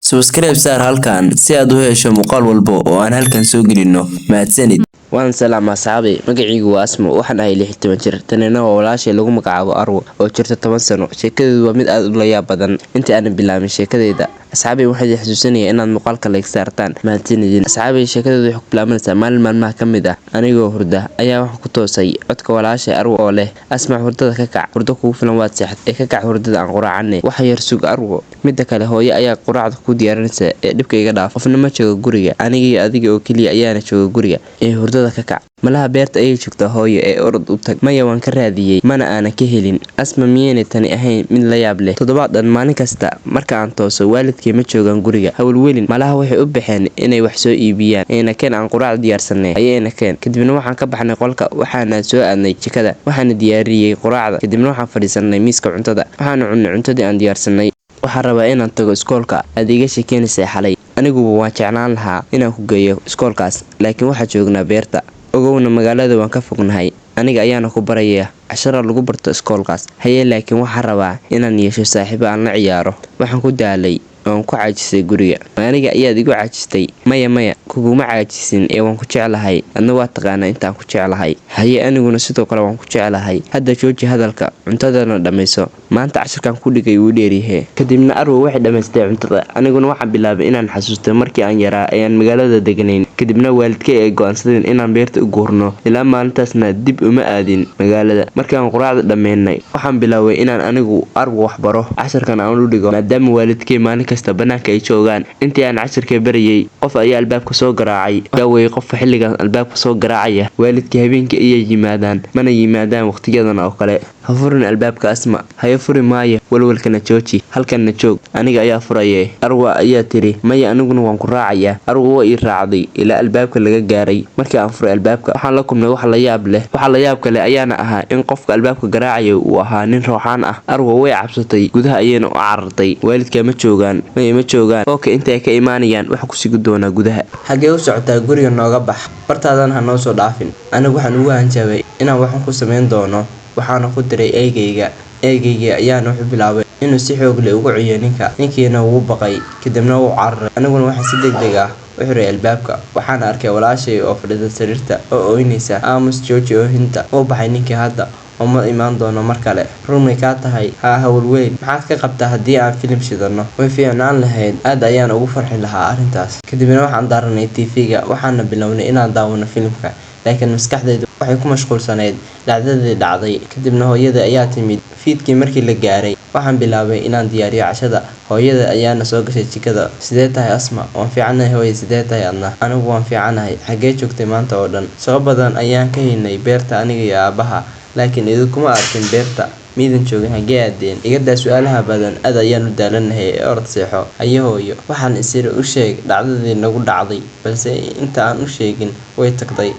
Subscribe saar halkan si aad u hesho muuqaal walba oo aan halkan soo gelino. Mahadsanid. Waan salaam asxaabay, magacaygu waa Asmo, waxaan ahay 16 jir. Tanina waa walaashay lagu magacaabo Arwo oo jirta 10 sano. Sheekadeedu waa mid aad u layaab badan. Inta aanan bilaabin sheekadeyda, asxaabay, waxaan idin xasuusinayaa inaad muuqaalka like saartaan. Mahadsanidin. Asxaabay, sheekadeedu waxay ku bilaabanaysaa maalin maalmaha ka mid ah. Anigoo hurda ayaa waxaan ku toosay codka walaashay Arwo oo leh, "Asma, hurdada ka kac, hurdo kugu filan waad seexat ee ka kac hurdada, aan quraacane." "Waxa yar sug, Arwo. Midda kale, hooyo ayaa quraacda ku diyaarinaysa ee dhibka iga dhaaf. Qofna ma joogo guriga, aniga iyo adiga oo keliya ayaana jooga guriga ee hurdada ka kac." "Malaha beerta ayay joogtaa hooyo ee orod u tag." "Maya, waan ka raadiyey, mana aanan ka helin." Asma, miyaynay tani ahayn mid la yaab leh? Toddobaad dhan maalin kasta marka aan tooso, waalidkay ma joogaan guriga. "Hawlwelin, malaha waxay u baxeen inay wax soo iibiyaan. Eena keen aan quraacda diyaarsanay." "Ayayna keen." Kadibna waxaan ka baxnay qolka, waxaana soo aadnay jikada, waxaana diyaariyey quraacda. Kadibna waxaan fadhiisanay miiska cuntada, waxaana cunnay cuntadii aan diyaarsanay. "Waxaan rabaa inaan tago iskoolka aad iga sheekeynaysay xalay." "Aniguba waan jeclaan lahaa inaan ku geeyo iskoolkaas, laakiin waxaa joognaa beerta. Ogowna, magaalada waan ka fognahay. Aniga ayaana ku baraya cashara lagu barto iskoolkaas." "Haye, laakiin waxaan rabaa inaan yeesho saaxiibo aan la ciyaaro. Waxaan ku daalay oon ku caajisay guriga." "Aniga ayaad igu caajistay?" "Maya, maya, kuguma caajisin ee waan ku jeclahay. Adna waa taqaanaa intaan ku jeclahay." "Haye, aniguna sidoo kale waan ku jeclahay. Hadda jooji hadalka, cuntadana dhammayso. Maanta cashirkan ku dhigay wuu dheeryahe." Kadibna Arwo waxay dhammaystay cuntada, aniguna waxaan bilaabay inaan xasuusto markii aan yaraa ayaan magaalada deganayn. Kadibna waalidkay ay go'aansadeen inaan beerta u guurno. Ilaa maalintaasna dib uma aadin magaalada. Markaan quraacda dhammaynay, waxaan bilaabay inaan anigu Arwo wax baro, casharkan aan u dhigo, maadaama waalidkay maalin kasta banaanka ay joogaan. Intii aan casharka barayay, qof ayaa albaabka soo garaacay. Yaawey qofka xilligan albaabka soo garaacaya? Waalidkii habeenkii ayay yimaadaan, mana yimaadaan waqtiyadan oo kale. "Ha furin albaabka, Asma." "Haye, furi maayo. Walwalkana jooji, halkanna joog, aniga ayaa furaye," Arwa ayaa tiri. "Maya, aniguna waan ku raacayaa." Arwa waa ii raacday ilaa albaabka laga gaaray. Markii aan furay albaabka, waxaan la kulmay wax la yaab leh. Waxa la yaab kale ayaana ahaa in qofka albaabka garaacaya uu ahaa nin rooxaan ah. Arwa way cabsatay, gudaha ayayna u carartay. "Waalidka ma joogaan?" "Maya, ma joogaan." "Okay, inta ay ka imaanayaan waxaan ku sugi doonaa gudaha." "Xaggee u socotaa? Guriga nooga bax, bartaadan ha noo soo dhaafin." Anigu waxaan ugu hanjabay inaan waxan ku samayn doono, waxaana ku diray eygayga. Eygayga ayaana wuxuu bilaabay inuu si xoog leh ugu ciyo ninka. Ninkiina wuu baqay, kadibna wuu cararay. Aniguna waxaan si degdeg ah u xiray albaabka. Waxaana arkay walaashay oo fadhida sariirta oo ooynaysa. "Aamus, jooji oohinta. Wuu baxay ninkii hadda oo ma imaan doono mar kale." "Rumay kaa tahay?" "Haa, hawlweyn. Maxaad ka qabtaa haddii aan filim shidano?" "Way fiicnaan lahayd, aad ayaan ugu farxi lahaa arrintaas." Kadibna waxaan daaranay TV-ga, waxaana bilownay inaan daawano filimka, laakiin maskaxdaydu waxay ku mashquulsanayd dhacdadii dhacday. Kadibna hooyada ayaa timid. Fiidkii markii la gaaray, waxaan bilaabay inaan diyaariyo cashada. Hooyada ayaana soo gashay jikada. "Sidee tahay, Asma?" "Waan fiicanahay hooyo, sidee tahay adna?" "Anigu waan fiicanahay. Xaggee joogtay maanta oo dhan? Shaqo badan ayaan ka haynay beerta aniga iyo aabaha, laakiin idinkuma arkin beerta. Miidan joogin? Xaggee aadeen?" "Iga daa su'aalaha badan, aad ayaan u daalanahay ee orod seexo." "Haye hooyo." Waxaan isiri u sheeg dhacdadii nagu dhacday, balse inta aan u sheegin way tagtay.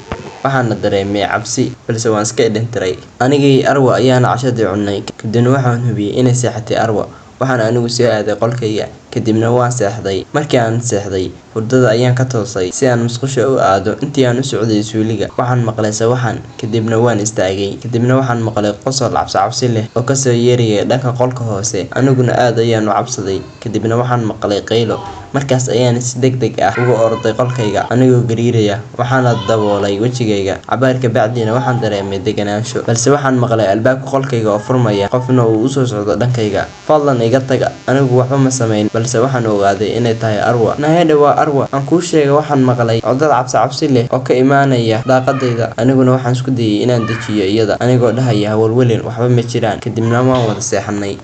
Waxaana dareemay cabsi, balse waan iska dhintiray. Anigii Arwa ayaana cashadii cunnay. Kadibna waxaan hubiyey inay seexatay Arwa. Waxaan anigu soo aaday qolkayga, kadibna waan seexday. Markii aan seexday, hurdada ayaan ka toosay si aan musqusha u aado. Intii aan u socday suuliga, waxaan maqlay sawaxan, kadibna waan istaagay. Kadibna waxaan maqlay qosol cabsi cabsi leh oo kasoo yeeraya dhanka qolka hoose. Aniguna aad ayaan u cabsaday. Kadibna waxaan maqlay qaylo. Markaas ayaan si degdeg ah uga orday qolkayga anigoo gariiraya, waxaana daboolay wejigayga. Cabaar ka bacdina waxaan dareemay deganaansho, balse waxaan maqlay albaabka qolkayga oo furmaya, qofna uu usoo socdo dhankayga. "Fadlan iga tag, anigu waxba ma samayn." Balse waxaan ogaaday inay tahay Arwa. "Nahedhe, waa Arwa, aan kuu sheegay. Waxaan maqlay codad cabsi cabsi leh oo ka imaanaya daaqadayda." Aniguna waxaan isku dayay inaan dejiyo iyada, anigoo dhahaya, "Hawalwelin, waxba ma jiraan." Kadibna waan wada seexanay.